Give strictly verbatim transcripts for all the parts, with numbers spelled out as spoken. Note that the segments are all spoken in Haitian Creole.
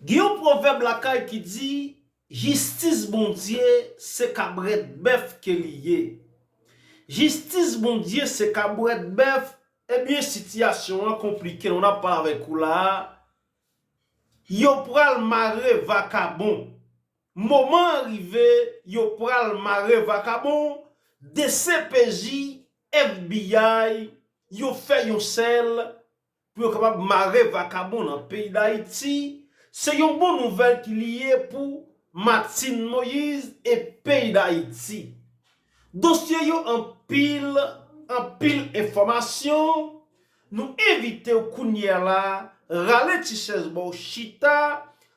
Gen yon pwovèb lakay ki di, jistis Bondye se kabrèt bèf ke li ye. Jistis Bondye se kabrèt bèf, ebyen sitiyasyon an konplike, nou n ap pale avèk ou la a. Yo pral mare vakabon. Moman an rive, yo pral mare vakabon, D C P J, F B I, yo fè yon sèl pou yo kapab mare vakabon nan peyi Dayiti. Se yon bon nouvèl ki li ye pou Martine Moïse e peyi Dayiti. Dosye yo anpil, anpil enfòmasyon. Nou envite w kounye a la, rale ti chèz ba w chita.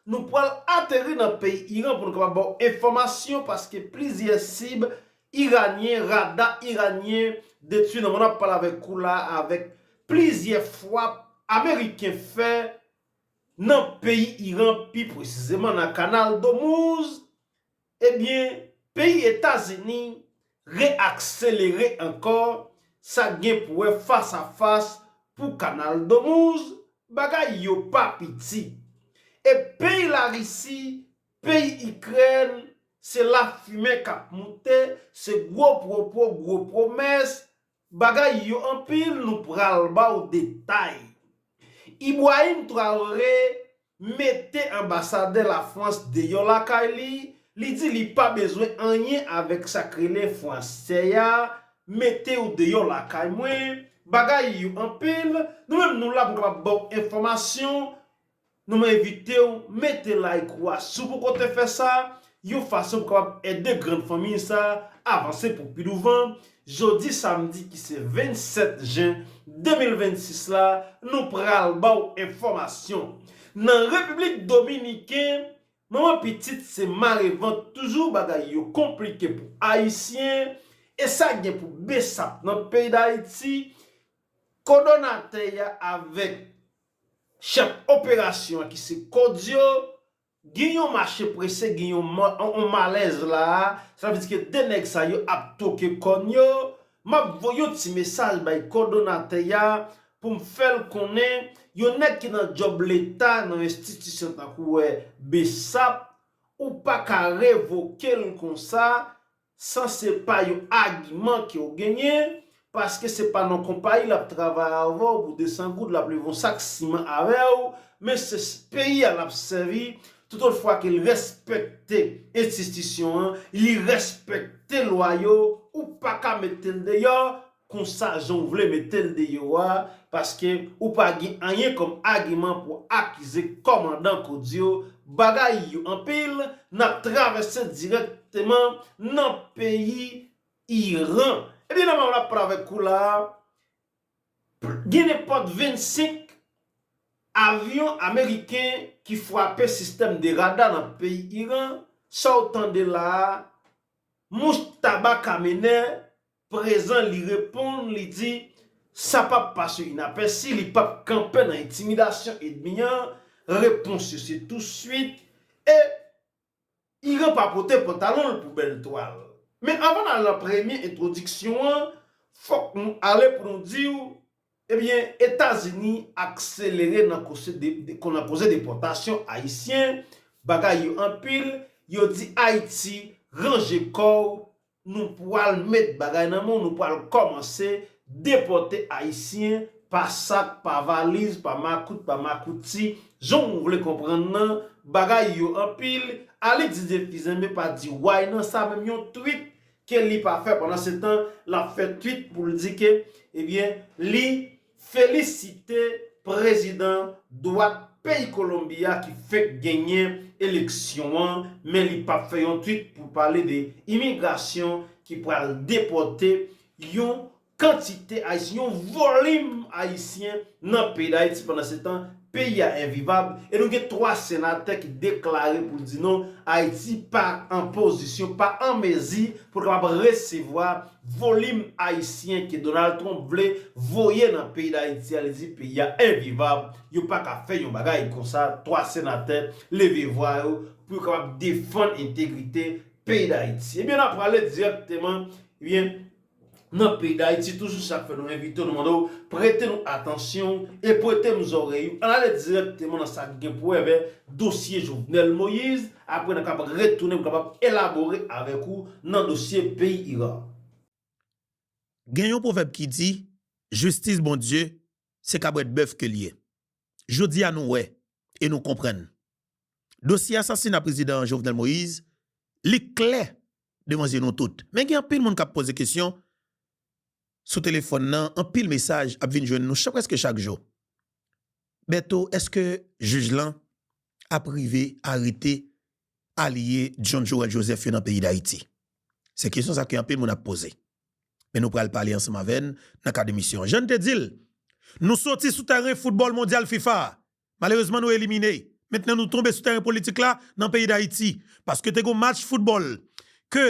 Nou pral ateri nan peyi Iran pou nou kapab ba w enfòmasyon, paske plizyè sib iranyen, rada iranyen detwi nan moman n ap pale avèk ou la, avèk plizyè fwap ameriken fè nan peyi Iran, pi presizeman nan Kanal Domouz. Ebyen, peyi Etazini reakselere ankò sa gen pou wè fas a fas pou Kanal Domouz, bagay yo pa piti. E peyi Larisi, peyi Ikrèn, se lafimen k ap moute, se gwo pwopo, gwo pwomès, bagay yo anpil, nou pral ba w detay. Ibrahim Traoré mete anbasadè Lafrans deyò lakay li, li di li pa bezwen anyen avèk sa k rele fwansè a, mete w deyò lakay mwen, bagay yo anpil, nou menm nou la pou n kapab ba w enfòmasyon, nou envite w mete like ou a si w poko te fè sa, yon fason pou kapab ede grann fanmi sa avanse pou pi douvan. Jodi samdi ki se vennsèt jen de mil vennsis la, nou pral ba w enfòmasyon. Nan Repiblik Dominiken, manman pitit se mare vant toujou, bagay yo konplike pou Ayisyen, e sa gen pou Besap nan peyi Dayiti, kòdonatè a avèk chèf operasyon an ki se Kodyo, gen yon mache prese, gen yon ma- yon malèz la a, sa vle di ke de nèg sa yo ap toke kòn yo. M ap voye yon ti mesaj bay kòdonatè a pou m fè l konnen yon nèg ki nan djòb leta, nan enstitisyon tankou wè Besap, ou pa ka revoke l konsa san se pa yon agiman ke w genyen, paske se pa nan konpayi l ap travay avè w pou de san goud, l ap leve yon sak siman avè w, men se peyi a l ap sèvi, toutotfwa ke l respekte enstitisyon an, li respekte lwa yo, ou pa ka mete l deyò, konsa jan w vle mete l deyò a, paske ou pa gen anyen kòm agiman pou akize kòmandan Kodyo, bagay yo anpil, n ap travèse dirèkteman nan peyi Iran. Ebyen, nan moman n ap pale avèk ou la a, gen nenpòt vennsenk avyon ameriken ki frape sistèm de rada nan peyi Iran, sa w tande la a, Mujtaba Khamenei prezan, li reponn, li di, sa p ap pase inapèsi, li p ap kanpe nan entimidasyon ènmi an, repons yo se touswit, e Iran pa pote pantalon l pou bèl twal. Men anvan n al nan premye entwodiksyon an, fòk nou ale pou nou di w, ebyen, Etazini akselere nan koze de, de, nan koze depòtasyon ayisyen, bagay yo anpil, yo di Ayiti, ranje kò w, nou pral met bagay nan men w, nou pral kòmanse depòte ayisyen pa sak, pa valiz, pa makout, pa makouti, jan w vle konprann nan, bagay yo anpil. Alix Didier Fils-Aimé pa di way nan sa, menm yon tweet ke li pa fè. Pandan se tan, l ap fè tweet pou l di ke, ebyen, li felisite prezidan dwat peyi Kolonbi a ki fenk genyen eleksyon an, men li p ap fè yon tweet pou pale de imigrasyon ki pral depòte yon kantite ayisyen, yon volim ayisyen nan peyi Dayiti. Pandan se tan, peyi a envivab e nou gen twa senatè ki deklare pou di non, Ayiti pa an pozisyon, pa an mezi pou l kapab resevwa volim ayisyen ke Donald Trump vle voye nan peyi Dayiti a. Li di peyi a envivab, yo pa ka fè yon bagay konsa. Twa senatè leve vwa yo pou yo kapab defann entegrite peyi Dayiti. Ebyen, n ap prale dirèkteman, ebyen, nan peyi Dayiti, toujou sa k fè nou envite w, nou mande w prete nou atansyon w e prete m zòrèy ou. Ann ale dirèkteman nan sa k gen pou wè avè dosye Jovenel Moïse, apre n a kapab retounen pou kapab elabore avèk ou nan dosye peyi Iran. Gen yon pwovèb ki di, jistis Bondye, se kabwèt bèf ke l ye. Jodi a nou wè e nou konprann. Dosye asasina prezidan Jovenel Moïse, li klè devan zye nou tout. Men gen anpil moun k ap poze kesyon sou telefòn nan, anpil mesaj ap vin jwenn nou cha-, prèske chak jou. Bèto, èske jij lan ap rive arete alye John Joël Joseph yo nan peyi Dayiti? Se kesyon sa ke anpil moun ap poze. Men nou pral pale ansanm avè n nan kad emisyon an. Jan n te di l, nou soti sou tèren foutbòl mondyal fifa a. Malerezman, nou elimine. Mentnan, nou tonbe sou tèren politik la nan peyi Dayiti. Paske te gon match foutbòl ke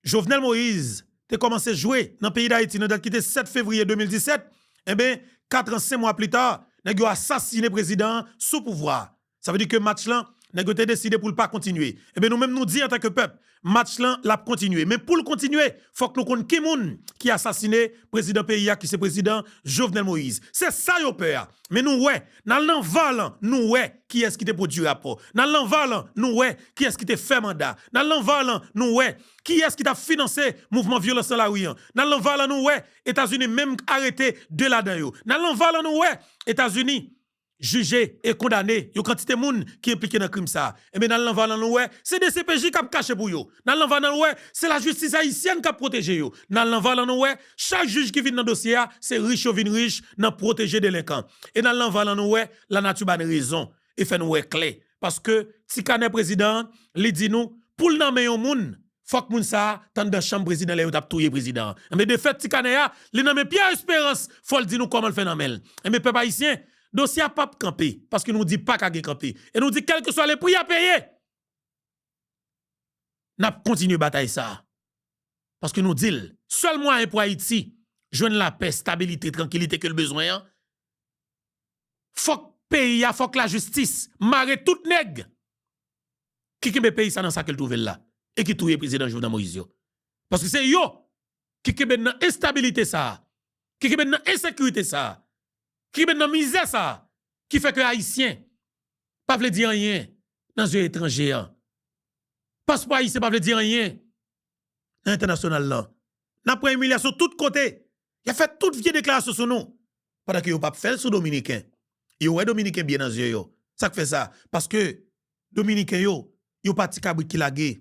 Jovenel Moïse te kòmanse jwe nan peyi Dayiti nan dat ki te sèt fevriye de mil disèt, enben, kat an, senk mwa pli ta, nèg yo asasine prezidan an sou pouvwa a. Sa vle di ke match lan, nèg yo te deside pou l pa kontinye. Enben, nou menm nou di antanke pèp, match lan, l ap kontinye. Men pou l kontinye, fòk nou konn ki moun ki asasine prezidan peyi a, ki se prezidan Jovenel Moïse. Se sa yo pè a. Men nou wè, n al nan var lan, nou wè kiyès ki te pwodui rapò. N al nan var lan, nou wè kiyès ki te fè manda. N al nan var lan, nou wè kiyès ki t ap finanse mouvman vyolans nan lari an. N al nan var lan, nou wè Etazini menm arete de ladan yo. N al nan var lan, nou wè Etazini jije e kondane yon kantite moun ki enplike nan krim sa a. Enben, n al nan var lan, nou wè, se D C P J k ap kache pou yo. N al nan var lan, nou wè, se lajistis ayisyèn k ap pwoteje yo. N al nan var lan, nou wè, chak jij ki vin nan dosye a, se rich yo vin rich nan pwoteje delenkan. E n al nan var lan, nou wè, lanati ba n rezon e fè nou wè klè. Paske ti kanè prezidan an, li di nou, pou l nonmen yon moun, fòk moun sa a t anndan chanm prezidan lè yo t ap touye prezidan an. Enben, de fèt, ti kanè a, li nonmen Pierre Espérance, fò l di nou kòman l fè nonmen l. Enben, pèp ayisyen, dosye a p ap kanpe, paske nou di pa ka gen kanpe. E nou di, kèlkeswa le pri a peye, n ap kontinye batay sa a. Paske nou di l, sèl mwayen pou Ayiti jwenn lapè, estabilite, trankilite ke l bezwen an, fòk peyi a, fòk lajistis mare tout nèg ki kenbe peyi sa nan sa ke l twouve l la e ki touye prezidan Jovenel Moïse yo. Paske se yo ki kenbe n nan enstabilite sa a, ki kenbe n nan ensekirite sa a, ki kenbe n nan mizè sa a, ki fè ke Ayisyen pa vle di anyen nan zye etranje an. Paspò ayisyen pa vle di anyen nan entènasyonal lan. N ap pran imilyasyon tout kote. Y ap fè tout vye deklarasyon sou nou. Pandan ke yo p ap fè l sou Dominiken. Yo wè Dominiken byen nan zye yo. Sa k fè sa? Paske Dominiken yo, yo pa ti kabrit ki lage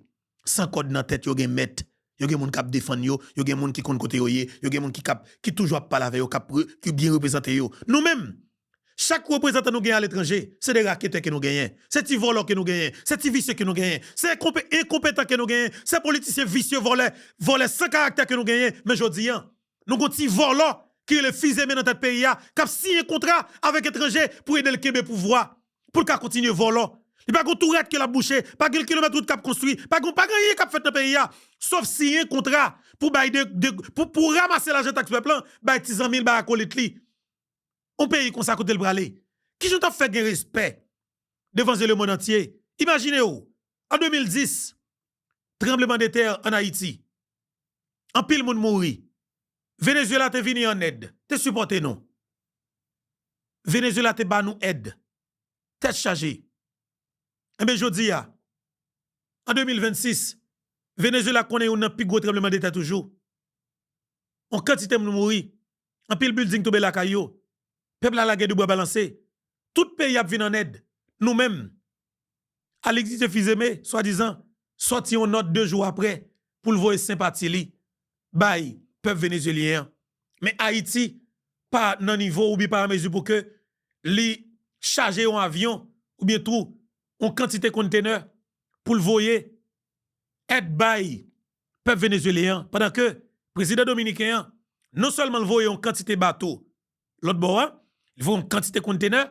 san kòd nan tèt, yo gen mèt. Yo gen moun k ap defann yo, yo gen moun ki konn kote yo ye, yo gen moun ki k ap, ki toujou ap pale avè yo, k ap re-, ki byen reprezante yo. Nou menm, chak reprezantan nou genyen aletranje, se de raketè ke nou genyen, se ti vòlò ke nou genyen, se ti visye ke nou genyen, se enkonpe-, enkonpetan ke nou genyen, se politisyen visye, vòlè, vòlè san karaktè ke nou genyen. Men jodi a, nou gon ti vòlò ki rele Fils-Aimé nan tèt peyi a, k ap siyen kontra avèk etranje pou ede l kenbe pouvwa, pou l ka kontinye vòlò. Li pa gon tou rèt ke l ap bouche, pa gen kilomèt wout k ap konstwi, pa gon, pa gen anyen k ap fèt nan peyi a, sòf siyen kontra pou bay de, de, pou, pou ranmase lajan taks pèp lan, bay ti zanmi l, bay akolit li. Yon peyi konsa, kote l prale? Kijan w t ap fè gen respè devan zye lemonn antye? Imajine w, an de mil dis, tranblemanntè ann Ayiti. Anpil moun mouri. Venezuela te vini an èd, te sipòte nou. Venezuela te ba nou èd. Tèt chaje. Enben, jodi a, an de mil vennsis, Venezuela konnen youn nan pi gwo tranblemanntè toujou. Yon kantite moun mouri. Anpil bilding tonbe lakay yo. Pèp la lage de bwa balanse. Tout peyi ap vin an èd. Nou menm, Alix Didier Fils-Aimé, swadizan, sòti yon nòt de jou apre pou l voye senpati li bay pèp venezuelyen an. Men Ayiti pa nan nivo oubyen pa an mezi pou ke li chaje yon avyon oubyen tou yon kantite kontenè pou l voye èd bay pèp venezuelyen an, pandan ke prezidan dominiken an, non sèlman l voye yon kantite bato lòt bò a, li voye yon kantite kontenè,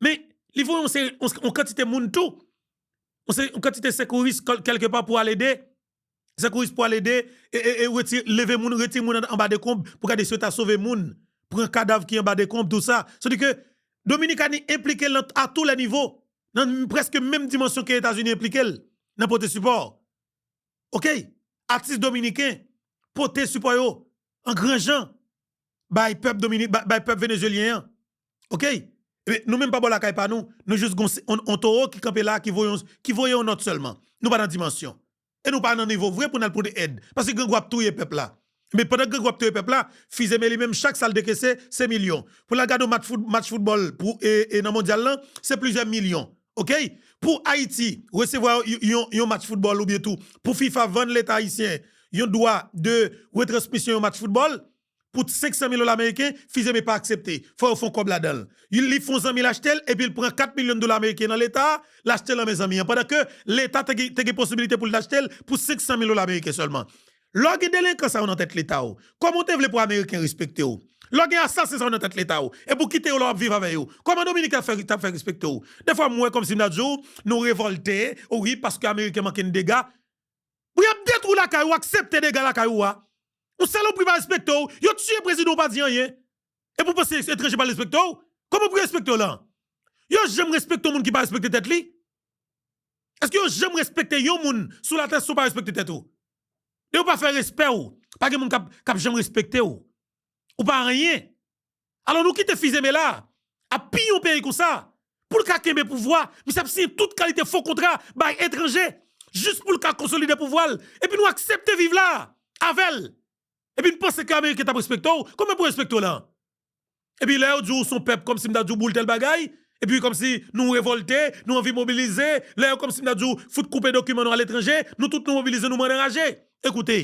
men li voye yon seri, yon, yon kantite moun tou, yon seri, yon kantite sekouris kèl-, kèlkepa pou al ede, sekouris pou al ede, e, e, e retire, leve moun, retire moun an, anba dekonb, pou gade si yo ta sove moun, pran kadav ki anba dekonb, tou sa. Sa vle di ke Dominikani enplike l nan, a tou lè nivo, nan prèske menm dimansyon ke Etazini enplike l nan pote sipò. Oke? Atis dominiken pote sipò yo an gran jan bay pèp Domini-, bay, bay pèp venezuelyen an. Oke? Ebyen, nou menm pa bò lakay pa nou, nou jis gon, on, on towo ki kanpe la, ki voye yon, ki voye yon nòt sèlman. Nou pa nan dimansyon. E nou pa nan nivo vre pou n al pote èd. Paske grangou ap touye pèp la. Men pandan grangou ap touye pèp la, Fizeme li menm, chak sa l dekese, se milyon. Pou l al gade yon match fout-, match foutbòl pou, e, e nan mondyal lan, se plizyè milyon. Oke? Pou Ayiti resevwa yon, yon, yon match foutbòl oubyen tou, pou fifa vann Leta ayisyen yon dwa de retransmisyon yon match foutbòl, pou senk san mil dola ameriken, Fizeme pa aksepte. Fò yo fè yon kòb ladan l. Li, li fè yon zanmi l achte l, epi l pran kat milyon dola ameriken nan Leta a, l achte l nan men zanmi an. Pandan ke Leta te gen, te gen posibilite pou l t achte l pou senk san mil dola ameriken sèlman. Lè w gen delenkan sa yo nan tèt Leta w, kòman w te vle pou Ameriken respekte w? Lè w gen asasen sa yo nan tèt Leta w, epi w kite yo la w ap viv avè yo, kòman Dominiken ap fè, t ap fè respekte w? Dèfwa m wè kòmsi m ta di w, nou revòlte, wi, paske Ameriken manke n dega. Pou y ap detwi lakay ou, aksepte dega lakay ou a. Yon salopri pa respekte w, yo tiye prezidan w pa di anyen. Epi w panse etranje pral respekte w? Kòman pou yo respekte w la? Yo janm respekte yon moun ki pa respekte tèt li? Èske yo janm respekte yon moun sou latè si w pa respekte tèt ou? Depi w pa fè respè w, pa gen moun k ap, k ap janm respekte w. Ou pa anyen. Alò nou kite Fizeme la ap piye yon peyi konsa. Pou l ka kenbe pouvwa, misye ap siyen tout kalite fo kontra bay etranje, jis pou l ka konsolide pouvwa l. Epi nou aksepte viv la avè l. Epi n panse ke Ameriken t ap respekte w. Kòman pou yo respekte w la? Epi lè yo di w se yon pèp, kòmsi m ta di w boule tèl bagay, epi kòmsi nou revòlte, nou anvi mobilize, lè yo kòmsi m ta di w fout koupe dokiman nou aletranje, nou tout nou mobilize, nou mande raje. Ekoute,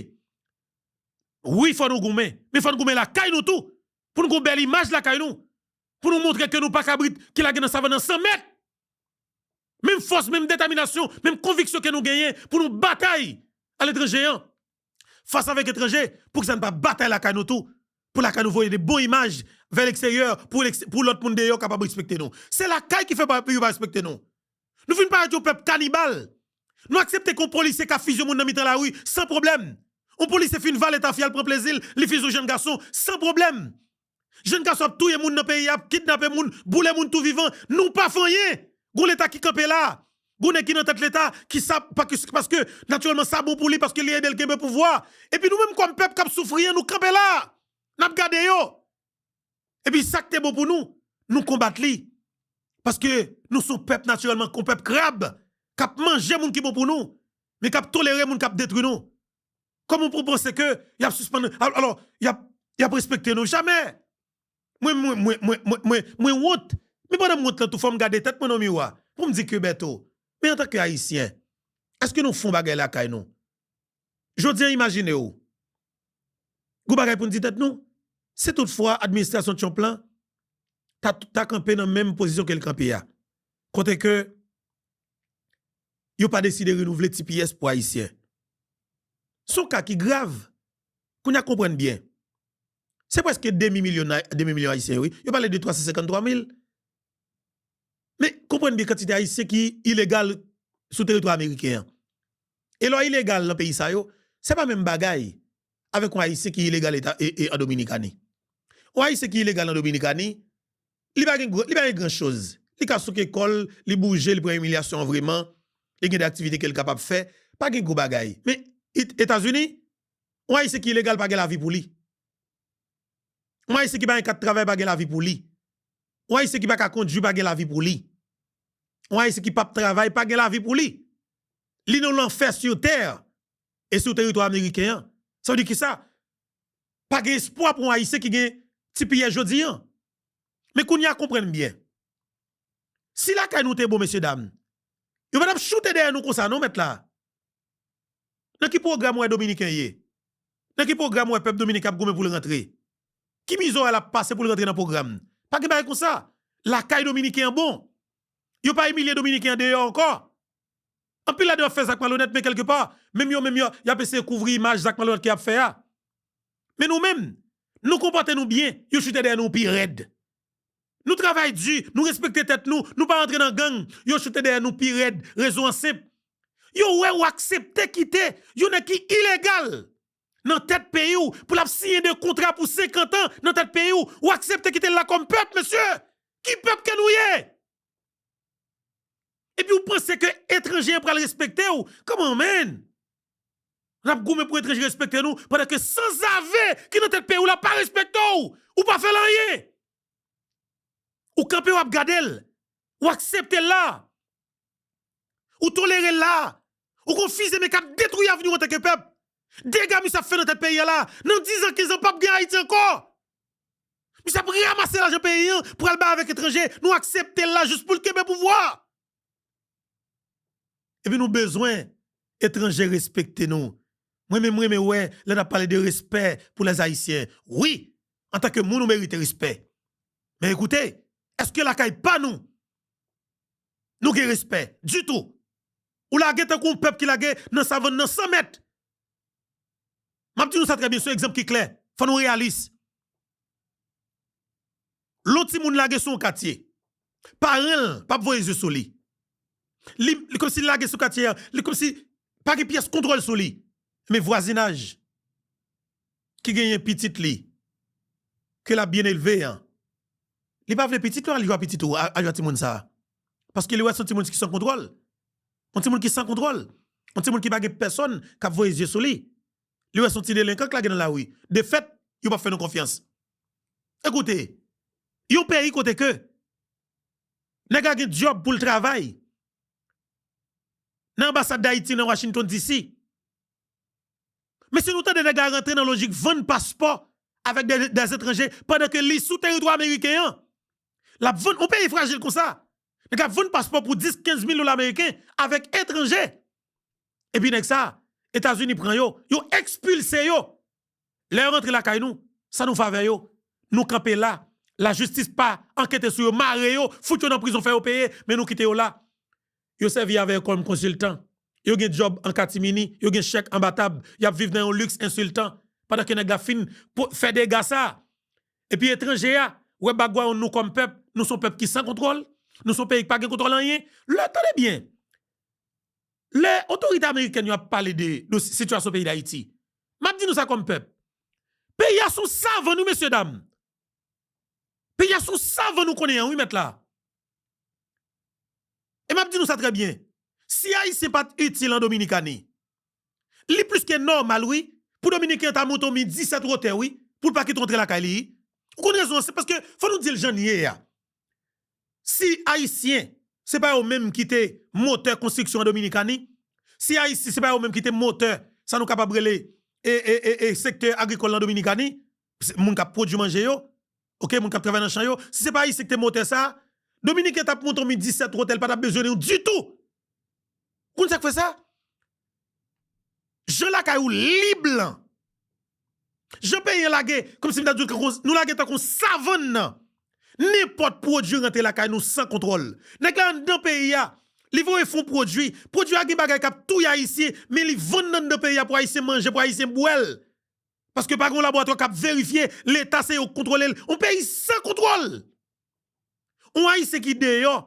wi, fò nou goumen, men fò nou goumen lakay nou tou, pou nou gon bèl imaj lakay nou, pou nou montre ke nou pa kabrit ki lage nan savann nan san mèt. Menm fòs, menm detèminasyon, menm konviksyon ke nou genyen pou nou batay aletranje an, fas avèk etranje, poukisa n pa batay lakay nou tou? Pou lakay nou voye de bon imaj vè leksteryè, pou, pou lòt moun deyò kapab respekte nou. Se lakay ki fè pa, yo pa respekte nou. Nou vin parèt yon pèp kanibal. Nou aksepte ke yon polisye ka fizye moun nan mitan lari san pwoblèm. Yon polisye fin vale tafya, l pran plezi l, li fizye yon jèn gason san pwoblèm. Jèn gason ap touye moun nan peyi a, ap kidnape moun, boule moun tou vivan. Nou pa fè anyen. Gon Leta ki kanpe la. Gon nèg ki nan tèt Leta ki sa, pa-, paske natirèlman sa bon pou li, paske li ede l kenbe pouvwa. Epi nou menm kòm pèp k ap soufri an, nou kanpe la. N ap gade yo. Epi sa k te bon pou nou, nou konbat li. Paske nou se yon pèp natirèlman, yon pèp krab, k ap manje moun ki bon pou nou, men k ap tolere moun k ap detwi nou. Kòman pou w panse ke y ap sispann, al-, alò, y ap, y ap respekte nou? Jamè! Mwen, mwen, mwen wont. Men pandan m wont lan tou, fò m gade tèt mwen nan miwa pou m di ke Bèto, men antanke Ayisyen, èske nou fè yon bagay lakay nou? Jodi a, imajine w, gon bagay pou n di tèt nou, si toutfwa administrasyon Trump lan ta, ta kanpe nan menm pozisyon ke l kanpe a, kote ke yo pa deside renouvle T P S pou Ayisyen. Se yon ka ki grav. Kounye a, konprann byen. Se prèske demi milyon, demi milyon Ayisyen, wi. Yo pale de twa san senkanntwa mil. Men, konprann byen kantite Ayisyen ki ilegal sou teritwa ameriken an. E lè w ilegal nan peyi sa yo, se pa menm bagay avèk yon Ayisyen ki ilegal eta, e, e, an Dominikani. Yon Ayisyen ki ilegal an Dominikani, li pa gen gr-, li pa gen gran choz. Li ka souke kò l, li bouje, li pran imilyasyon an vreman, li gen de aktivite ke l kapab fè, pa gen gwo bagay. Men, It-, Etazini, yon Ayisyen ki ilegal pa gen lavi pou li. Yon Ayisyen ki pa gen kat travay pa gen lavi pou li. Yon Ayisyen ki pa ka kondui pa gen lavi pou li. Yon Ayisyen ki p ap travay pa gen lavi pou li. Li nan lanfè sou tè e sou teritwa ameriken an. Sa vle di kisa? Pa gen espwa pou yon Ayisyen ki gen T P S jodi an. Men kounye a, konprann byen. Si lakay nou te bon, mesyedam, yo pa t ap choute dèyè nou konsa non, mèt la. Nan ki pwogram w wè Dominiken ye? Nan ki pwogram w wè pèp Dominiken ap goumen pou l rantre? Ki mize w wè l ap pase pou l rantre nan pwogram? Pa gen bagay konsa. Lakay Dominiken an bon. Yo pa imilye Dominiken an deyò ankò. Anpil ladan yo ap fè zak malonèt, men kèlkepa, menm yo menm yo, y ap eseye kouvri imaj zak malonèt ke y ap fè a. Men nou menm, nou konpòte nou byen, yo choute dèyè nou pi rèd. Nou travay di, nou respekte tèt nou, nou pa rantre nan gang, yo choute dèyè nou pi rèd. Rezon an senp. Yo wè w aksepte kite yon nèg ki ilegal nan tèt peyi w pou l ap siyen de kontra pou senkant an nan tèt peyi w. Ou aksepte kite l la kòm pèp, mesye. Ki pèp ke nou ye? Epi w panse ke etranje an pral respekte w? Come on, man! N ap goumen pou etranje respekte nou, pandan ke sanzave ki nan tèt peyi w la pa respekte w. Ou pa fè l anyen. Ou kanpe, w ap gade l. Ou aksepte l la. Ou tolere l la. Ou gon fize men k ap detwi avni w antanke pèp. Dega misye ap fè nan tèt peyi a la. Nan diz an, kenz an, p ap gen Ayiti ankò. Misye ap ranmase lajan peyi an pou al bay avèk etranje. Nou aksepte l la jis pou l kenbe pouvwa. Epi nou bezwen etranje respekte nou. Mwen menm, mwen renmen wè lè n ap pale de respè pou lèzayisyen. Wi, antanke moun, ou merite respè. Men ekoute, èske lakay pa nou, nou gen respè? Ditou. Ou lage tankou yon pèp ki lage nan savann nan san mèt. M ap di nou sa trè byen, se yon egzanp ki klè. Fò nou reyalis. Lè yon timoun lage sou yon katye, paran l p ap voye zye sou li. Li, li kòmsi li lage sou katye a, li kòmsi pa gen pyès kontwòl sou li. Men vwazinaj ki genyen pitit li, ke l ap byen elve an, li pa vle pitit li al jwe ak pitit ou, a, al jwe ak timoun sa a. Paske li wè se yon timoun ki san kontwòl. Yon timoun ki san kontwòl. Yon timoun ki pa gen pèsonn k ap voye zye sou li. Li wè se yon ti delenkan k lage nan lari. Defèt, yo p ap fè nou konfyans. Ekoute, yon peyi kote ke nèg la gen djòb pou l travay nan anbasad Dayiti nan Washington D C. Men si nou tande nèg la rantre nan lojik vann paspò avèk de, de etranje pandan ke li sou teritwa ameriken an, l ap vann, yon peyi frajil konsa, nèg la ap vann paspò pou dis, kenz mil dola ameriken avèk etranje. Epi nèg sa, Etazini pran yo, yo ekspilse yo. Lè yo rantre lakay nou, sa nou fè avè yo? Nou kanpe la. Lajistis pa ankete sou yo, mare yo, fout yo nan prizon, fè yo peye, men nou kite yo la. Yo sèvi avè yo kòm konsiltan. Yo gen djòb an katimini, yo gen chèk anba tab, y ap viv nan yon liks ensiltan. Pandan ke nèg la fin po-, fè dega sa. Epi etranje a wè bagwawonn nou kòm pèp, nou se yon pèp ki san kontwòl, nou se yon peyi ki pa gen kontwòl anyen. Lè, tande byen, lè otorite amerikèn yo ap pale de, de sitiyasyon peyi Dayiti, m ap di nou sa kòm pèp. Peyi a se yon savann, wi, mesyedam. Peyi a se yon savann ou konnen an, wi, mèt la. E m ap di nou sa trè byen. Si Ayisyen pa t itil an Dominikani, li plis ke nòmal, wi, pou Dominiken an ta monte yon mi disèt wotè, wi, pou l pa kite w antre lakay li, wi. Ou konn rezon an, se paske, fò nou di l jan l ye a. Si Ayisyen, se pa yo menm ki te motè konstriksyon an Dominikani, si Ayisyen, se pa yo menm ki te motè, sa nou kapab rele, e, e, e, e sektè agrikòl nan Dominikani, se moun k ap pwodui manje yo, oke, moun k ap travay nan chan yo, si se pa Ayisyen ki te motè sa, Dominiken t ap monte yon mi disèt wotè, l pa t ap bezwen nou ditou. Ou konn sa k fè sa? Jan lakay ou lib lan. Jan peyi an lage, kòmsi m ta di w, nou lage tankou savann nan. Nenpòt pwodui rantre lakay nou san kontwòl. Nèg la anndan peyi a, li voye fè yon pwodui. Pwodui a gen bagay k ap touye Ayisyen, men li vann nan anndan peyi a pou Ayisyen manje, pou Ayisyen bwè l. Paske pa gen yon laboratwa k ap verifye, Leta se yo k kontwole l. Yon peyi san kontwòl. Yon Ayisyen ki deyò,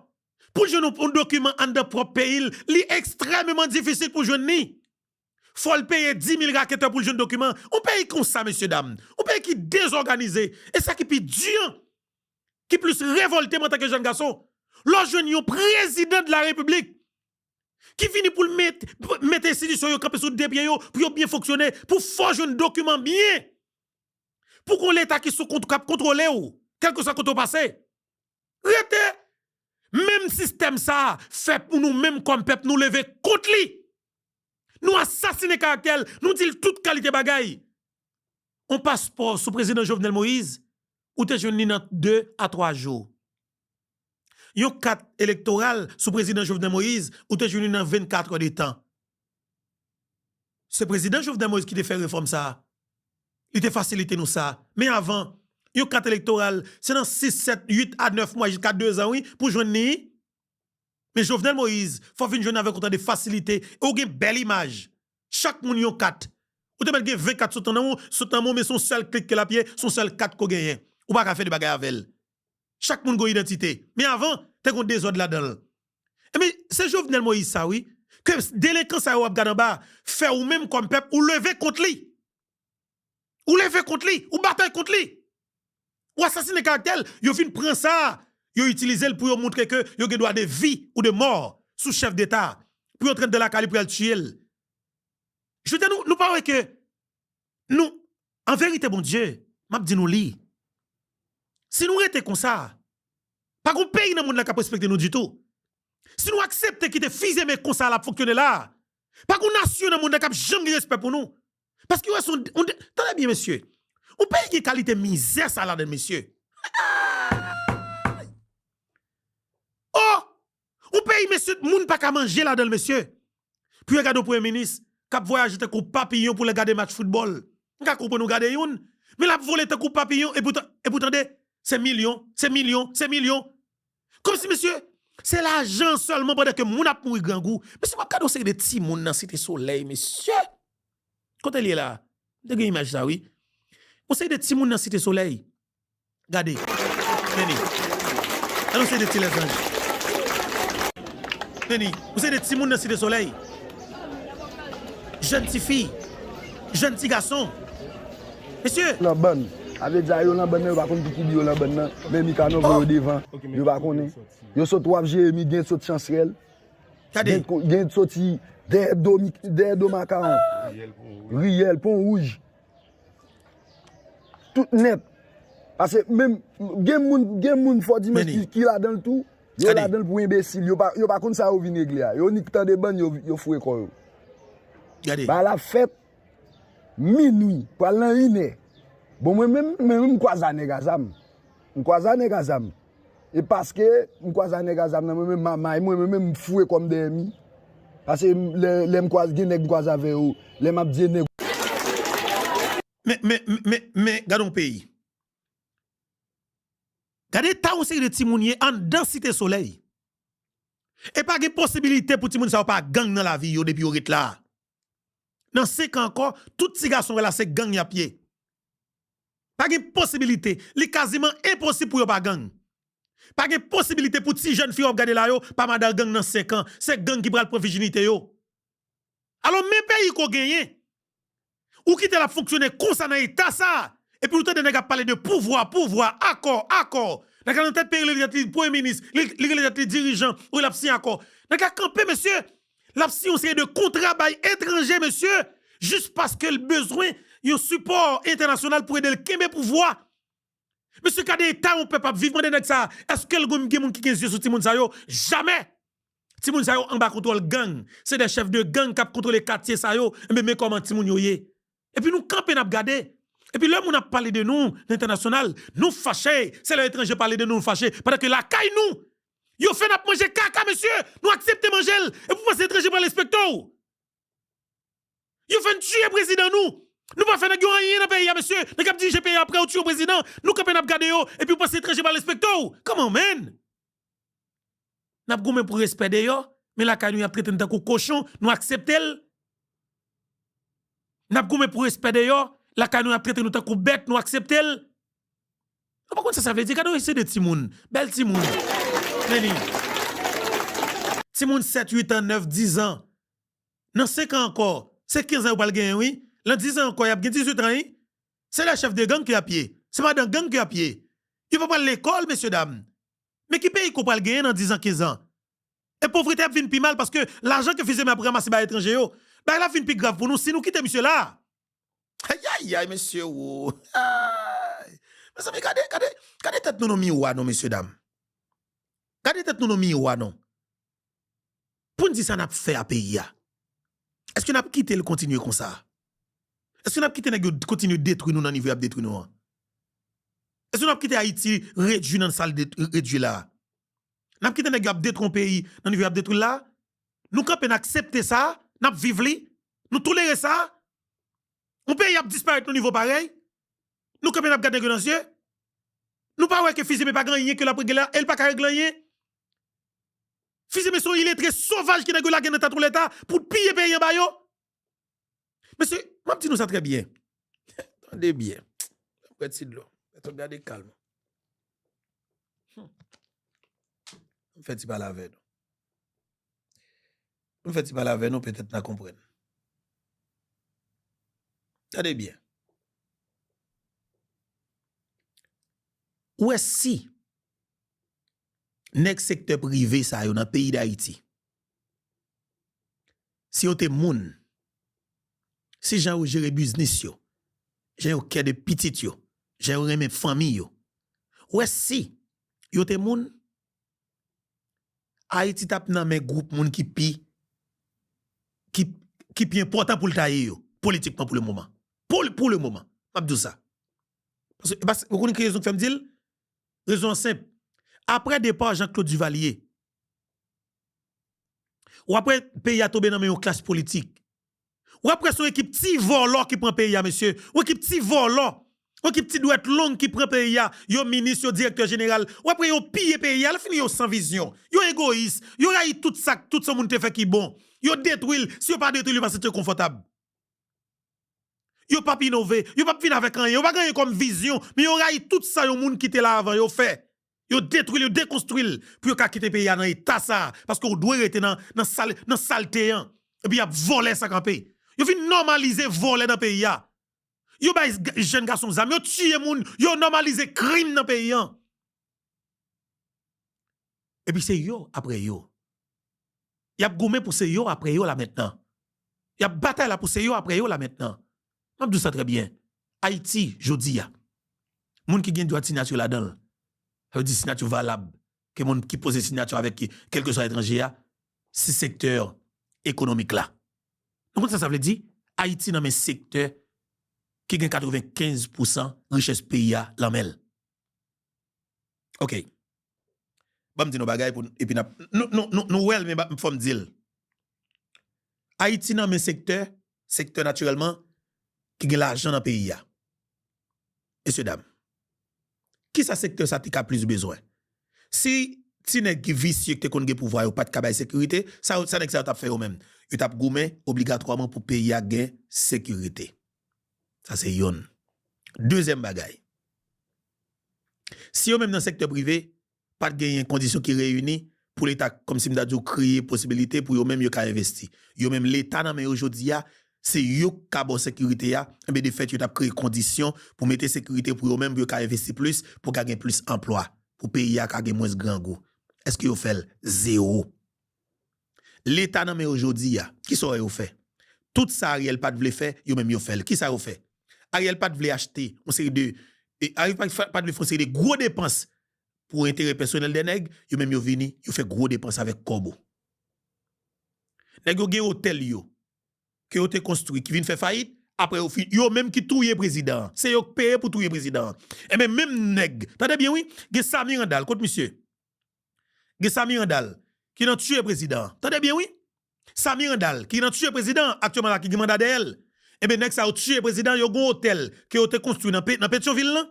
pou l jwenn yon, yon dokiman anndan pwòp peyi l, li ekstrèmeman difisil pou jwenn li. Fò l peye dis mil raketè pou l jwenn dokiman. Yon peyi konsa, mesyedam. Yon peyi ki dezòganize. E sa ki pi di an, ki plis revòlte m antanke jèn gason. Lè w jwenn yon prezidan de la repiblik ki vini pou l met, mete enstitisyon yo kanpe sou de pye yo, pou yo byen fonksyone, pou fò w jwenn dokiman byen. Pou gon Leta ki sou kont-, k ap kontwole w, kèlkeswa kote w pase. Rete! Menm sistèm sa a fè pou nou menm kòm pèp, nou leve kont li. Nou asasinen karaktè l, nou di l tout kalite bagay. Yon paspò sou prezidan Jovenel Moïse, ou te jwenn li nan de a twa jou. Yon kat elektoral sou prezidan Jovenel Moïse, ou te jwenn li nan vennkat è de tan. Se prezidan Jovenel Moïse ki te fè refòm sa a. Li te fasilite nou sa. Men avan, yon kat elektoral, se nan sis, sèt, uit a nèf mwa jiska de zan, wi, pou jwenn li. Men Jovenel Moïse, fò w vin jwenn avèk otan de fasilite, e w gen bèl imaj. Chak moun yon kat. Ou te mèt gen ven kat sot nan men w, sot nan men w, men se yon sèl klik ke l ap ye, se yon sèl kat ke w genyen. Ou pa ka fè de bagay avè l. Chak moun gen yon idantite. Men avan, te gen dezòd ladan l. Ebyen, se Jovenel Moïse sa, wi, ke delenkan sa yo w ap gade anba, fè ou menm kòm pèp, ou leve kont li. Ou leve kont li, ou batay kont li. Ou asasinen karaktè l, yo vin pran sa, yo itilize l pou yo montre ke yo gen dwa de vi ou de mò sou chèf deta, pou yo t rantre lakay li pou y al tiye l. Je veux dire, nou, nou pa wè ke nou, an verite, Bondye, m ap di nou li. Si nou rete konsa, pa gon peyi nan mond la k ap respekte nou ditou. Si nou aksepte kite fizeme konsa l ap fonksyone la, pa gon nasyon nan mond la k ap janm gen respè pou nou. Paske yo wè se yon, yon, tande byen, mesye. Yon peyi gen kalite mizè sa ladan l, mesye. Oh! Yon peyi, mesye, moun pa ka manje ladan l, mesye. Pou yo gade yon premye minis k ap vwayaje tankou papiyon pou l gade match foutbòl. M ka konprann ou gade youn, men l ap vole tankou papiyon, epi w ta-, epi w tande, se milyon, se milyon, se milyon. Kòmsi, mesye, se lajan sèlman pandan ke moun ap mouri grangou. Mesye, m ap gade yon seri de timoun nan Site Solèy, mesye. Kote l ye la? M te gen imaj sa, wi. Yon seri de timoun nan Site Solèy. Gade. Men li. Gade yon seri de ti lèzanj. Men li. Yon seri de timoun nan Site Solèy. Jèn tifi. Jèn ti gason. Mesye. Nan bann. Sa vle di a yo nan bann nan, yo pa konn ki ki bi yo nan bann nan. Men Mikanò voye yo devan. Yo pa konnen. Yo sot w ap Jeremi, gen sot Chansrèl. Gade. Gen, gen soti dèyè do, dèyè do Makawon. Riyèl, Pon Wouj. Tout nèt. Paske menm, gen moun, gen moun fò di men ki, ki ladan l tou. Yo ladan l pou enbesil. Yo pa, yo pa konn sa yo vin regle a. Yo nik tande bann, yo, yo foure kò yo. Gade. Bagay la fèt minwi, pral nan inè. Bon, mwen menm, mwen menm, m kwaze a nèg a zam. M kwaze a nèg a zam. E paske m kwaze a nèg a zam nan, mwen menm, mamay mwen, mwen menm, m foure kò m dèyè mi. Paske m, lè, lè m kwaze, gen nèg m kwaze avè yo, lè m ap di nèg. Men, men, men, men, gade yon peyi. Gade eta yon seri de timoun ye anndan Site Solèy. E pa gen posibilite pou timoun sa yo pa gang nan lavi yo depi yo ret la. Nan senk an ankò, tout ti gason wè la se gang y ap ye. Pa gen posibilite. Li kaziman enposib pou yo pa gang. Pa gen posibilite pou ti jèn fi w ap gade la yo pa madan gang nan senk an. Se gang ki pral pran vijinite yo. Alò, men peyi ke w genyen. Ou kite l ap fonksyone konsa nan eta sa. Epi ou tande nèg ap pale de pouvwa, pouvwa, akò, akò. Nèg la nan tèt peyi, li rele tèt li premye minis, li, li rele tèt li dirijan, ou l ap siyen akò. Nèg la kanpe, mesye. L ap siyen yon seri de kontra bay etranje, mesye. Jis paske l bezwen yon sipò entènasyonal pou ede l kenbe pouvwa. Mesye, gade eta yon pèp ap viv, mande nèg sa, èske l gen, gen moun ki gen zye sou timoun sa yo? Jamè! Timoun sa yo anba kontwòl gang. Se de chèf de gang k ap kontwole katye sa yo. Enben, men kòman timoun yo ye. Epi nou kanpe, n ap gade. Epi lè moun ap pale de nou nan entènasyonal, nou fache. Se lè etranje pale de nou, nou fache. Pandan ke lakay nou, yo fè n ap manje kaka, mesye. Nou aksepte manje l. Epi w panse etranje pral respekte w? Yo fè n tiye prezidan nou. Nou pa fè nèg yo anyen nan peyi a, mesye. Nèg k ap dirije peyi a, apre yo tiye yon prezidan, nou kanpe n ap gade yo, epi w panse etranje pral respekte w? Come on, man! N ap goumen pou respè deyò, men lakay nou y ap trete n tankou kochon, nou aksepte l. N ap goumen pou respè deyò, lakay nou y ap trete nou tankou bèt, nou aksepte l. Ou pa konn sa sa vle di? Gade yon seri de timoun, bèl timoun. Men li. Timoun sèt, uit an, nèf, diz an. Nan senk an ankò, se kenz an yo pral genyen, wi. Nan diz an ankò, y ap gen dizuit an, wi. Se de chèf de gang ke y ap ye. Se madan gang ke y ap ye. Yo pa pral lekòl, mesye dam. Men ki peyi ke w pral genyen nan diz an, kenz an? E povrete ap vin pi mal paske lajan ke Fizeme ap ranmase bay etranje yo, bagay la ap vin pi grav pou nou si nou kite misye la. Ayayay, mesye, wo. Ay. Mezanmi, gade, gade, gade tèt nou nan miwa non, mesye dam. Gade tèt nou nan miwa non. Pou n di sa n ap fè a peyi a. Èske n ap kite l kontinye konsa? Èske n ap kite nèg yo kontinye detwi nou nan nivo y ap detwi nou an? Èske n ap kite Ayiti redui nan sa l det-, redui la a? N ap kite nèg yo ap detwi yon peyi nan nivo y ap detwi l la? Nou kanpe, n aksepte sa, n ap viv li, nou tolere sa? Yon peyi ap disparèt nan nivo parèy? Nou kanpe, n ap gade nèg yo nan zye? Nou pa wè ke Fizeme pa gen anyen ke l ap regle la, e l pa ka regle anyen? Fizeme se yon iletre sovaj ke nèg yo lage nan tèt yon leta pou l piye peyi anba yo? Mesye, m ap di nou sa trè byen. Tande byen. Pran ti dlo. Mèt w gade kalm. Hmm. M fè ti pale avè nou. M fè ti pale avè nou, petèt n a konprann. Tande byen. Ou wè si nèg sektè prive sa yo nan peyi Dayiti, si yo te moun, si jan yo jere biznis yo, jan yo kè de pitit yo, jan yo renmen fanmi yo. Ou wè si yo te moun, Ayiti t ap nan men gwoup moun ki pi ki, ki pi enpòtan pou l ta ye yo, politikman pou le moman. Pou, pou le moman, m ap di w sa. Paske, paske, ou konnen ki rezon k fè m di l? Rezon an senp. Apre depa Jean-Claude Duvalier, w ap wè peyi a tonbe nan men yon klas politik. W ap wè se yon ekip ti vòlò ki pran peyi a, mesye. Yon ekip ti vòlò. Yon ekip ti dwèt long ki pran peyi a. Yo minis, yo direktè jeneral. W ap wè yo piye peyi a. Lè fini, yo san vizyon. Yo egoyis. Yo rayi tout sa, tout sa moun te fè ki bon. Yo detwi l. Si yo pa detwi l, yo pa santi yo konfòtab. Yo p ap inove. Yo p ap vin avèk anyen. Yo pa gen anyen kòm vizyon. Men yo rayi tout sa yon moun ki te la avan yo fè. Yo detwi l, yo dekonstwi l pou yo ka kite peyi a nan eta sa a. Paske w dwe rete nan, nan sal, nan salte an. Epi y ap vòlè sa kanpe. Yo vin nòmalize vòlè nan peyi a. Yo bay g-, jèn gason zam, yo tiye moun, yo nòmalize krim nan peyi an. Epi se yo apre yo. Y ap goumen pou se yo apre yo la mentnan. Y ap batay la pou se yo apre yo la mentnan. M ap di w sa trè byen. Ayiti, jodi a, moun ki gen dwa siyati ladan l, sa vle di siyati valab, ke moun ki poze siyati avèk ki, kèlkeswa etranje a, se sektè ekonomik la. Nou konn sa sa vle di? Ayiti nan men sektè ki gen katrevenkenz pousan richès peyi a lan men l. Ok. Ban m di nou bagay pou, epi n ap, nou, nou, nou, nou wè l, men ba, fò m di l. Ayiti nan men sektè, sektè natirèlman, ki gen lajan nan peyi a. Mesye dam, kisa sektè sa te ka plis bezwen? Si ti nèg ki visye ki te konn gen pouvwa yo pa t ka bay sekirite, sa, sa nèg sa yo t ap fè yo menm? Yo t ap goumen obligatwaman pou peyi a gen sekirite. Sa se yonn. Dezyèm bagay, si yo menm nan sektè prive, pa t genyen kondisyon ki reyini pou Leta, kòmsi m ta di w, kreye posibilite pou yo menm yo ka envesti. Yo menm Leta nan men yo jodi a, se yo k ka ba w sekirite a, enben de fèt yo t ap kreye kondisyon pou mete sekirite pou yo menm, pou yo ka envesti plis, pou ka gen plis anplwa, pou peyi a ka gen mwens grangou. Èske yo fè l? Zewo. Leta nan men yo jodi a, kisa w wè yo fè? Tout sa Ariel pa t vle fè, yo menm yo fè l. Kisa yo fè? Ariel pa t vle achte yon seri de, e, Ariel pa, pa t vle fè yon seri de gwo depans pou enterè pèsonèl de nèg, yo menm yo vini, yo fè gwo depans avèk kòb ou. Nèg yo gen otèl yo, ke yo te konstwi, ki vin fè fayit, apre yo fin, yo menm ki touye prezidan an. Se yo k peye pou touye prezidan an. Enben, menm nèg, tande byen wi, gen Samy Randal, kot misye? Gen Samy Randal, ki nan tiye prezidan an. Tande byen wi. Samy Randal, ki nan tiye prezidan an, aktyèlman la, ki gen manda dèyè l. Enben, nèg sa yo tiye prezidan, yo gen yon otèl ke yo te konstwi nan Pe-, nan Petyonvil lan.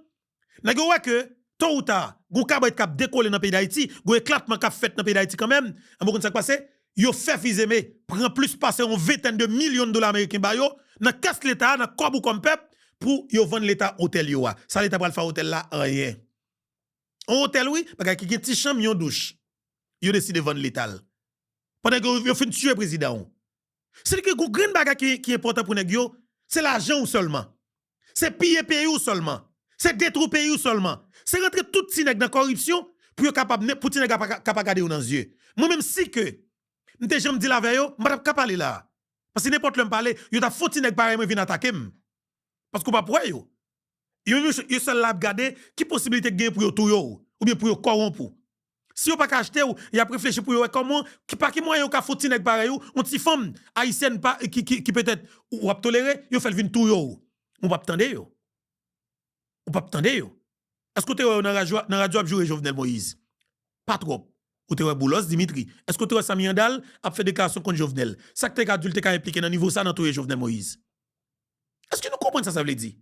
Nèg yo wè ke, to ou ta, gen yon kabrèt k ap dekole nan peyi Dayiti, gen yon eklatman k ap fèt nan peyi Dayiti kanmenm. Enben, ou konn sa k pase? Yo fè Fils-Aimé pran plis pase yon ventèn de milyon dola ameriken ba yo, nan kès Leta a, nan kòb ou kòm pèp, pou yo vann Leta otèl yo a. Sa Leta pral fè a otèl la? Anyen. Yon otèl, wi, bagay ki gen ti chanm, yon douch. Yo deside vann Leta l. Pandan ke yo, yo fin tiye prezidan w. Se di ke gon grenn bagay ki, ki enpòtan pou nèg yo, se lajan w sèlman. Se piye peyi w sèlman. Se detwi peyi w sèlman. Se rantre tout ti nèg nan kòripsyon pou yo kapab, pou ti nèg la pa ka, ka pa gade yo nan zye. Mwen menm, si ke m te janm deal avè yo, m pa t ap ka pale la a. Paske nenpòt lè m pale, yo t ap fè yon ti nèg parèy mwen vin atake m. Paske w p ap wè yo. Yo, yo, yo sèl la ap gade ki posibilite k genyen pou yo touye w, oubyen pou yo kòwonp ou. Si yo pa ka achte w, y ap reflechi pou yo wè kòman, ki, pa ki mwayen yo ka fè yon ti nèg parèy ou, yon ti fanm ayisyèn pa, ki, ki, ki petèt ou, w ap tolere, yo fè l vin touye w. Ou p ap tande yo. Ou p ap tande yo. Èske w te wè yo nan radyo, nan radyo ap joure Jovenel Moïse? Pa twòp. Ou te wè Boulos Dimitri? Èske w te wè Samy Randal ap fè deklarasyon kont Jovenel? Sa k te ka di w l te ka enplike nan nivo sa nan touye Jovenel Moïse? Èske nou konprann sa sa vle di?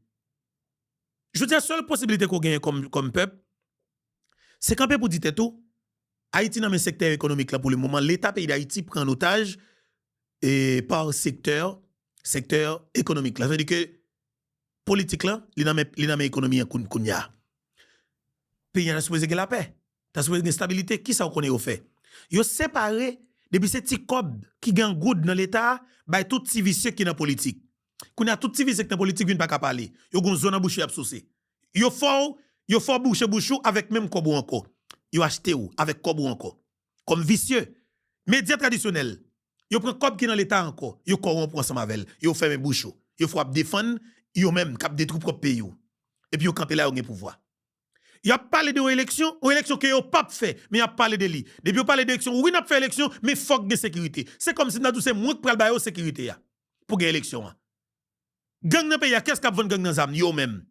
Jodi a, sèl posibilite ke w genyen kòm, kòm pèp, se kanpe pou di tèt ou, Ayiti nan men sektè ekonomik la pou le moman. Leta peyi Dayiti pran an otaj, e, pa sektè, sektè ekonomik la. Sa vle di ke politik la, li nan men, li nan men ekonomi an koun-, kounye a. Peyi a ta sipoze gen lapè, ta sipoze gen estabilite. Kisa w konnen yo fè? Yo separe, depi se ti kòb ki gen an goud nan Leta a, bay tout ti visye ki nan politik. Kounye a, tout ti visye ki nan politik vin pa ka pale. Yo gon zòn nan bouch yo y ap souse. Yo fè w, yo fè w bouche bouch ou avèk menm kòb ou ankò. Yo achte w avèk kòb ou ankò. Kòm visye. Medya tradisyonèl, yo pran kòb ki nan Leta ankò, yo kòwonp ou ansanm avè l, yo fèmen bouch ou. Yo fè w ap defann yo menm k ap detwi pwòp peyi w. Epi yo kanpe la, yo gen pouvwa. Y ap pale de yon eleksyon, yon eleksyon ke yo p ap fè, men y ap pale de li. Depi yo pale de eleksyon, wi, n ap fè eleksyon, men fòk gen sekirite. Se kòmsi m ta di w se mwen k pral ba yo sekirite a pou gen eleksyon an. Gang nan peyi a, kiyès k ap vann gang nan zam? Yo menm.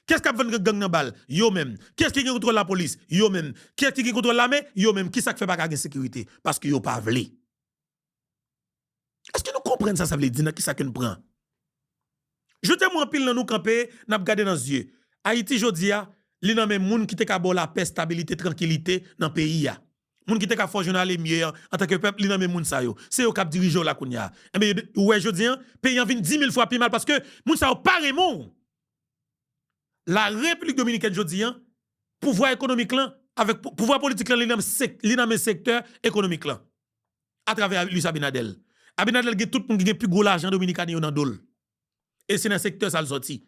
Kiyès k ap vann gang nan bal? Yo menm. Kiyès ki gen kontwòl lapolis? Yo menm. Kiyès ki gen kontwòl lame? Yo menm. Kisa k fè pa ka gen sekirite? Paske yo pa vle. Èske nou konprann sa sa vle di nan kisa ke n pran? Jodi a, mwen anpil nan nou kanpe, n ap gade nan zye. Ayiti jodi a, li nan men moun ki te ka ba w lapè, estabilite, trankilite nan peyi a. Moun ki te ka fè w jwenn ale mye an, antanke pèp, li nan men moun sa yo. Se yo k ap dirije w la kounye a. Enben, ou wè jodi a, peyi an vin dimil fwa pi mal paske moun sa yo pa renmen w. La Repiblik Dominikèn jodi a, pouvwa ekonomik lan, avèk pou- pouvwa politik lan, li nan sèk- li nan men sektè ekonomik lan. Atravè Luis Abinader. Abinader gen tout moun ki gen pi gwo lajan Dominikani yo nan do l. E se nan sektè sa l sòti.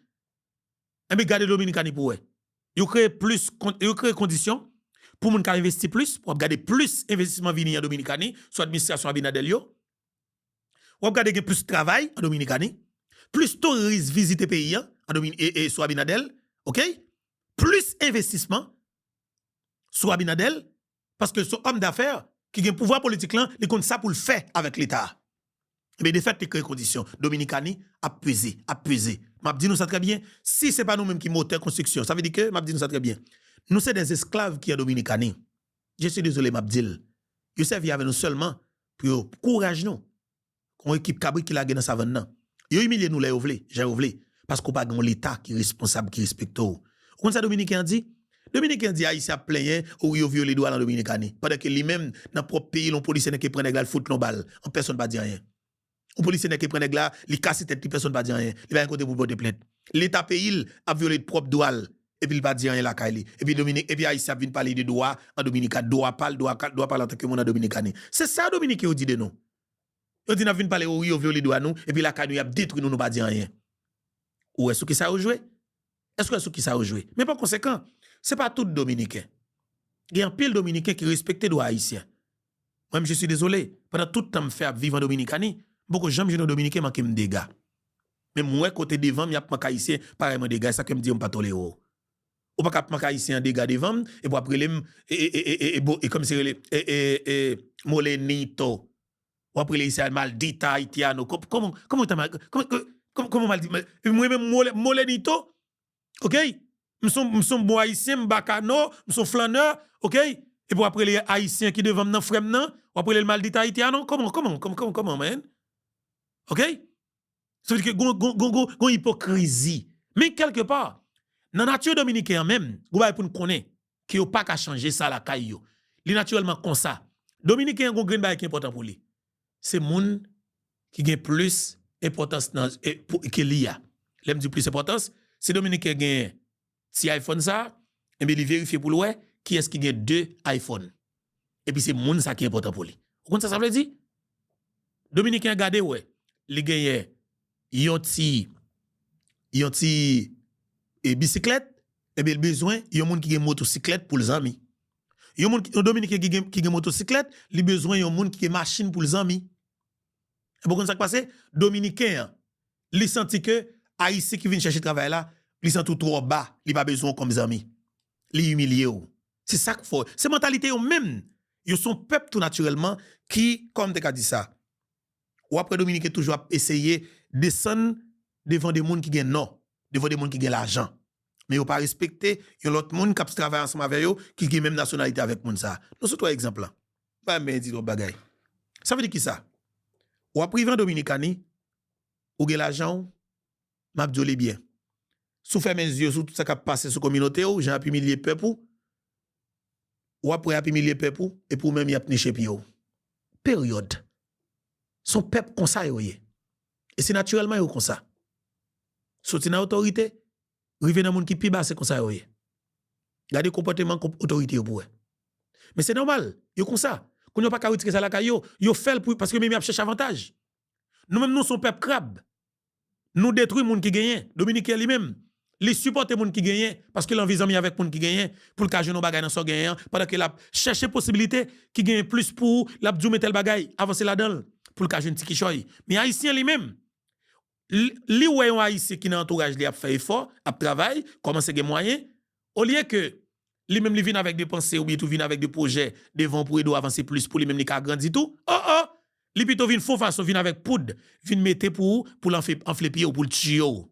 Enben, gade Dominikani pou wè. Yo kreye plis, kon- yo kreye kondisyon pou moun ka envesti plis, w ap gade plis envestisman vini an Dominikani, sou administrasyon Abinader yo. W ap gade gen plis travay an Dominikani, plis touris vizite peyi an, an Domini- e, e sou Abinader, oke? Plis envestisman sou Abinader, paske se yon òm dafè ki gen pouvwa politik lan, li konn sa pou l fè avèk Leta a. Ebyen, defèt li kreye kondisyon. Dominikani ap peze, ap peze. M ap di nou sa trè byen, si se pa nou menm ki motè konstriksyon, sa vle di ke, m ap di nou sa trè byen, nou se des esclaves ki an Dominikani. Je suis désolé, m ap di l. Yo sèvi avè nou sèlman pou yo kouraj nou. Yon ekip kabrit ki lage nan savann nan. Yo imilye nou lè yo vle, jan yo vle. Paske w pa gen yon Leta ki responsab, ki respekte w. Ou konn sa Dominiken an di? Dominiken an di Ayisyen ap plenyen, o wi, yo vyole dwa l an Dominikani. Pandan ke li menm, nan pwòp peyi l, yon polisye nèk pran nèg la, l fout l yon bal. An pèsonn pa di anyen. Yon polisye nèk pran nèg la, li kase tèt li, pèsonn pa di anyen. Li pa gen kote pou l pote plent. Leta peyi l ap vyole pwòp dwa l, epi l pa di anyen lakay li. Epi Dominik, epi Ayisyen ap vin pale de dwa an Dominikani, dwa pa l, dwa, dwa pa l antanke moun an Dominikani. Se sa Dominiken yo di de nou. Yo di n ap vin pale, o wi, yo vyole dwa nou, epi lakay nou, y ap detwi nou, nou pa di anyen. Ou wè sou kisa yo jwe? Èske w wè sou kisa yo jwe? Men pa konsekan, se pa tout Dominiken. Gen anpil Dominiken ki respekte dwa Ayisyen. Mwen menm, je suis désolé, pandan tout tan m fè ap viv an Dominikani, m poko janm jwenn yon Dominiken manke m dega. Men m wè kote devan m, y ap manke Ayisyen parèy mwen dega, e sa ke m di yo, m pa tolere w. Ou pa ka ap manke Ayisyen an dega devan m, epi w ap rele m, e, e, e, e, e, e, bo- e kòmsi rele, e, e, e, molenito. W ap rele Ayisyen maldita haitiano. Kò- Kòman, kòman w ta mal- kòman, kòman, kòman maldi- mal- Mwen menm mole- molenito, oke? M son, m son bon Ayisyen, m bakano, m son flannè, oke? Epi w ap rele Ayisyen ki devan m nan, frè m nan, w ap rele l maldita haitiano. Kòman, kòman, kòman, kòman, kòman, man? Oke? Sa vle di ke gon, gon, gon, gon, gon ipokrizi. Men kèlkepa, nan nati Dominiken an menm, gon bagay pou n konnen, ke yo pa ka chanje sa lakay yo. Li natirèlman konsa. Dominiken an gon grenn bagay ki enpòtan pou li. Se moun ki gen plis enpòtans nan, e, pou, ke li a. Lè m di plis enpòtans, si Dominiken gen ti iPhone sa, enben li verifye pou l wè kiyès ki gen de iPhone. Epi se moun sa ki enpòtan pou li. Ou konn sa sa vle di? Dominiken an gade wè, li genyen yon ti, yon ti, e, bisiklèt, enben li bezwen yon moun ki gen motosiklèt pou l zanmi. Yon moun, yon Dominiken ki gen, ki gen motosiklèt, li bezwen yon moun ki gen machin pou l zanmi. Epi ou konn sa k pase? Dominiken an, li santi ke Ayisyen ki vin chèche travay la, li santi w twò ba, li pa bezwen w kòm zanmi. Li imilye w. Se sa k fè w. Se mantalite yo menm. Yo se yon pèp tou natirèlman ki, kòman m te ka di sa? W ap wè Dominiken toujou ap eseye desann devan de moun ki gen non, devan de moun ki gen lajan. Men yo pa respekte yon lòt moun k ap travay ansanm avè yo, ki gen menm nasyonalite avèk moun sa a. Nou sot wè egzanp lan. M pa renmen di twòp bagay. Sa vle di kisa? W ap rive an Dominikani, ou gen lajan w, m ap di w li byen. Si w fèmen zye w sou tout sa k ap pase sou kominote w, jan y ap imilye pèp ou, w ap wè y ap imilye pèp ou, epi w menm y ap niche pye w. Peryòd. Se yon pèp konsa yo ye. E se natirèlman yo konsa. Soti nan otorite, rive nan moun ki pi ba, se konsa yo ye. Gade konpòteman konp- otorite yo pou wè. Men se nòmal, yo konsa. Kounye a w pa ka retire sa lakay yo, yo fè l pou, paske menm y ap chèche avantaj. Nou menm nou se yon pèp krab. Nou detwi moun ki genyen. Dominiken li menm, li sipòte moun ki genyen, paske l anvi zanmi avèk moun ki genyen, pou l ka jwenn yon bagay nan sa w genyen an, pandan ke l ap chèche posibilite ki genyen plis pou ou, l ap di w men tèl bagay, avanse ladan l, pou l ka jwenn ti kichòy. Men Ayisyen li menm, Li, li wè yon Ayisyen ki nan antouraj li ap fè efò, ap travay, kòmanse gen mwayen, olye ke li menm li vin avèk de panse oubyen tou vin avèk de pwojè devan pou ede w avanse plis, pou li menm li ka grandi tou, o, o, li pito vin fè yon fason, vin avèk poud, vin mete pou ou, pou l anfle, anfle pye w, pou l tiye w.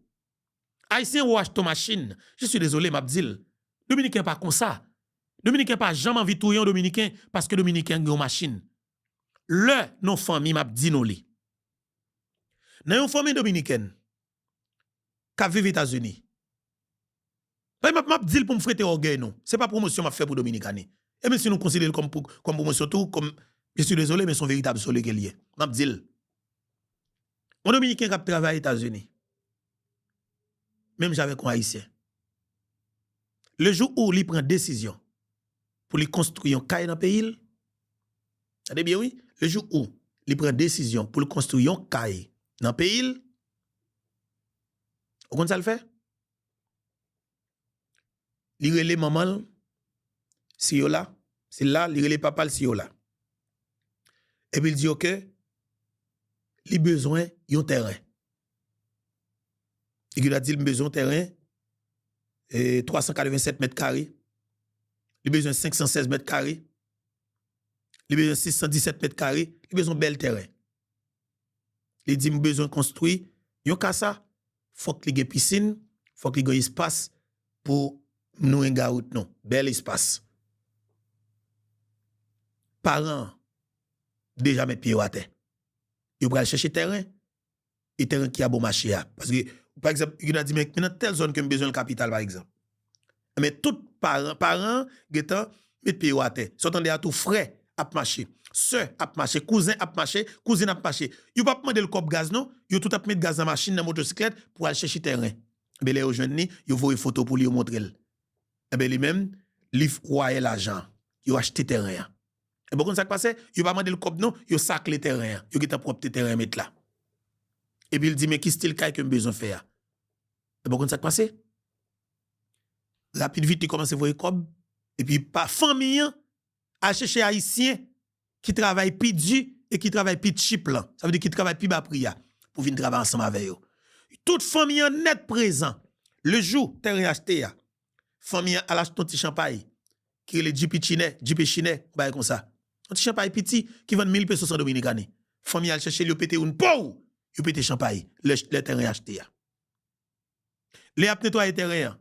Ayisyen wè w achte yon machin, je suis désolé, m ap di l. Dominiken pa konsa. Dominiken pa janm anvi touye yon Dominiken paske Dominiken gen yon machin. Lè nan yon fanmi, m ap di nou li. Nan yon fanmi dominikèn k ap viv Etazini, m ap, m ap di l pou m frete ògèy nou. Se pa pwomosyon m ap fè pou Dominikani. E menm si nou konsidere l kòm, kòm pwomosyon tou, kòm, je suis désolé, men se yon veritab sole ke l ye. M ap di l. Yon Dominiken k ap travay Etazini, menm jan avèk yon Ayisyen. Le jou ou li pran desizyon pou li konstwi yon kay nan peyi l, tande byen wi, le jou ou li pran desizyon pou li konstwi yon kay nan peyi l, ou konn sa l fè? Li rele manman l, Siyola, se la, li rele papa l, Siyola. Epi l di yo ke li bezwen yon tèren. Li gen dwa di l, "M bezwen yon tèren, e, twa san katrevensèt mèt kare. Li bezwen senk san sèz mèt kare. Li bezwen sis san disèt mèt kare. Li bezwen yon bèl tèren." Li di, "M bezwen konstwi yon kasa. Fòk li gen pisin, fòk li gen espas pou nou engawout nou. Bèl espas." Paran an deja met pye yo atè. Yo pral chèche tèren, e tèren ki a bon mache a. Paske, pa egzanp, yo ta di, "Men, men nan tèl zòn ke m bezwen l kapital, pa egzanp." Men tout paran, paran gentan met pye yo atè. Sa w tande a tou, frè ap mache, sè ap mache, kouzen ap mache, kouzin ap mache. Yo p ap mande l kòb gaz non, yo tout ap met gaz nan machin, nan motosiklèt pou al chèche tèren. Ebyen lè yo jwenn li, yo voye foto pou li, yo montre l. Ebyen li menm, li wayè lajan an, yo achte tèren an. Ebyen ou konn sa k pase? Yo pa mande l kòb non, yo sakle tèren an, yo gentan pwòpte tèren an met la. Epi l di, "Men ki stil kay ke m bezwen fè a." Ebyen ou konn sa k pase? Rapid vit, li kòmanse voye kòb. Epi pa fanmi an al chèche Ayisyen ki travay pi di e ki travay pi cheap lan. Sa vle di ki travay pi ba pri a pou vin travay ansanm avè yo. Tout fanmi an nèt prezan. Le jou tèren achte a, fanmi an al achte yon ti chanpay ki rele Djipi Chinè, Djipi Chinè, yon bagay konsa. Yon ti chanpay piti ki vann mil pesos an Dominikani. Fanmi an al chèche l, yo pete youn, pow! Yo pete chanpay lè, lè tèren achte a. Lè y ap netwaye tèren an,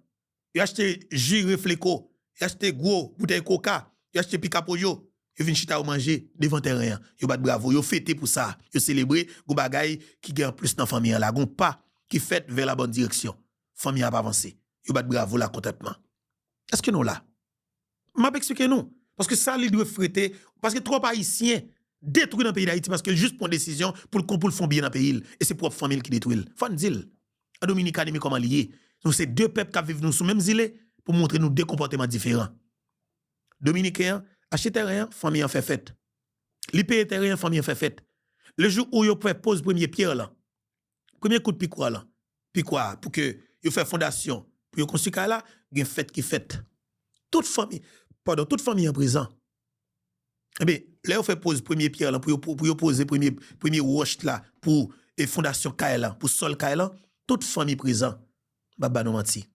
yo achte ji refleko, yo achte gwo boutèy koka, yo achte pikapoyo, yo vin chita, yo manje devan tèren an, yo bat bravo, yo fete pou sa, yo selebre, gon bagay ki gen anplis nan fanmi an la, gon pa ki fèt vè la bòn direksyon. Fanmi an ap avanse, yo bat bravo, lakontantman. Èske nou la? M ap eksplike nou. Paske sa li dwe frete, paske twòp Ayisyen detwi nan peyi Dayiti paske l jis pran desizyon pou l kon, pou l fè yon byen nan peyi l. E se pwòp fanmi l ki detwi l. Fò n di l. An Dominikani, men kòman li ye. Nou se de pèp k ap viv nou sou menm zile pou montre nou de konpòteman diferan. Dominiken an achte tèren an, fanmi an fè fèt. Li peye tèren an, fanmi an fè fèt. Le jou ou yo fè poz premye pyè lan, premye kout pikwa lan, pikwa a, pou ke yo fè fondasyon, pou yo konstwi kay la, gen fèt ki fèt. Tout fanmi, padon, tout fanmi an prezan. Ebyen, lè yo fè poz premye pyè lan, pou yo, pou, pou yo poze premye, premye wòch la, pou, e, fondasyon kay lan, pou sòl kay lan, tout fanmi prezan. M p ap ba nou manti.